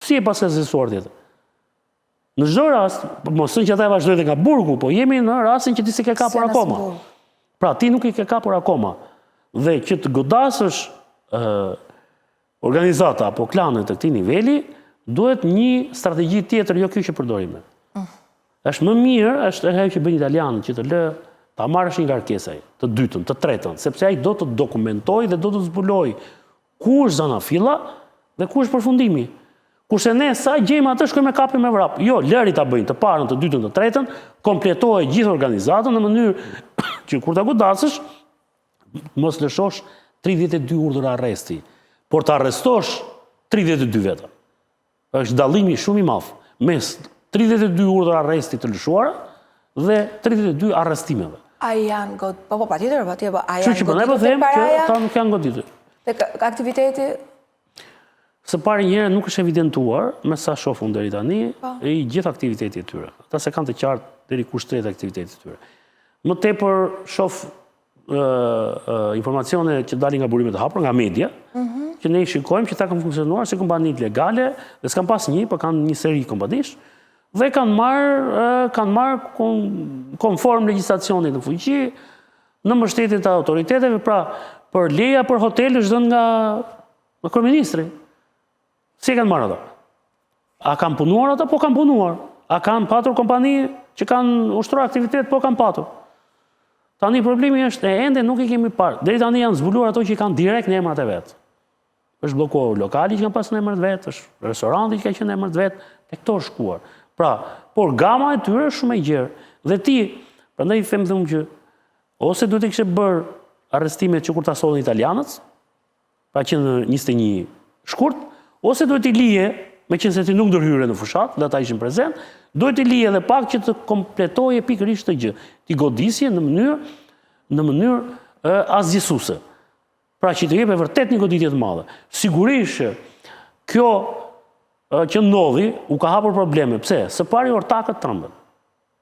Si e paska asgjësuar tjetër? Në çdo rast, mos thënë që ata e vazhdojnë dhe nga burgu, po jemi në rastin që ti s'i ke kapur akoma. Pra ti nuk i ke kapur akoma. Dhe që të godasësh ë organizata apo klane të këtij niveli, duhet një strategji tjetër, jo kjo që përdorim ne. Mm. Është më mirë, është ajo që bëjnë italianët, që të lë ta marrësh një ngarkesë ai, të dytën, të tretën, sepse ai do të dokumentojë dhe do të zbulojë ku është zanafilla dhe ku është përfundimi. Kurse ne sa gjejmë atë shkojmë e kapim me vrap. Jo, lëri ta bëjnë të parën, të dytën, të tretën, kompletoje gjithë organizatën në mënyrë që kur ta godasësh, mos lëshosh 32 urdhër arresti, por të arrestosh 32 veta. Është dallimi shumë i madh mes 32 urdhër arresti të lëshuara dhe 32 arrestimeve. A janë god... Po, po, patjetër, patjetër, po, a janë goditur te po them që ata nuk janë goditur. Te aktiviteti? Së pari njëherë nuk është evidentuar, me sa shoh unë deri tani, po. i gjithë aktiviteti e tyre. Ata s'e kanë të qartë deri ku shtrihet aktiviteti e tyre. Më tepër shoh informacione që dalin nga burime të hapura, nga media, mhm. që ne i shikojmë që ata kanë funksionuar si kompani legale, dhe s'kanë pas një, por kanë një seri kompanish, dhe kanë marrë, kanë marrë konform legjislacionit në fuqi, në mbështetje të autoriteteve, pra për leja për hotel është dhënë nga, nga kryeministri. Si e kanë marrë ata? A kanë punuar ata? Po kanë punuar. A kanë patur kompani që kanë ushtruar aktivitet? Po kanë patur. Tani problemi është e ende nuk i kemi parë. Deri tani janë zbuluar ato që i kanë direkt në emrat e vet. Është bllokuar lokali që kanë pas në emrat vet, është restoranti që ka qenë në emrat vet, tek këto është shkuar. Pra, por gama e tyre është shumë e gjerë. Dhe ti, prandaj i them dhe unë që ose duhet të kishe bërë arrestimet që kur ta sollën italianët, pra që në 21 shkurt, ose duhet t'i lije, meqenëse ti nuk ndërhyre në fushatë, dhe ata ishin prezent, duhet t'i lije edhe pak që të kompletoje pikërisht këtë gjë. T'i godisje në mënyrë në mënyrë asgjësuese. Pra që të jepe vërtet një goditje të madhe. Sigurisht që kjo që ndodhi u ka hapur probleme. Pse? Së pari ortakët tremben.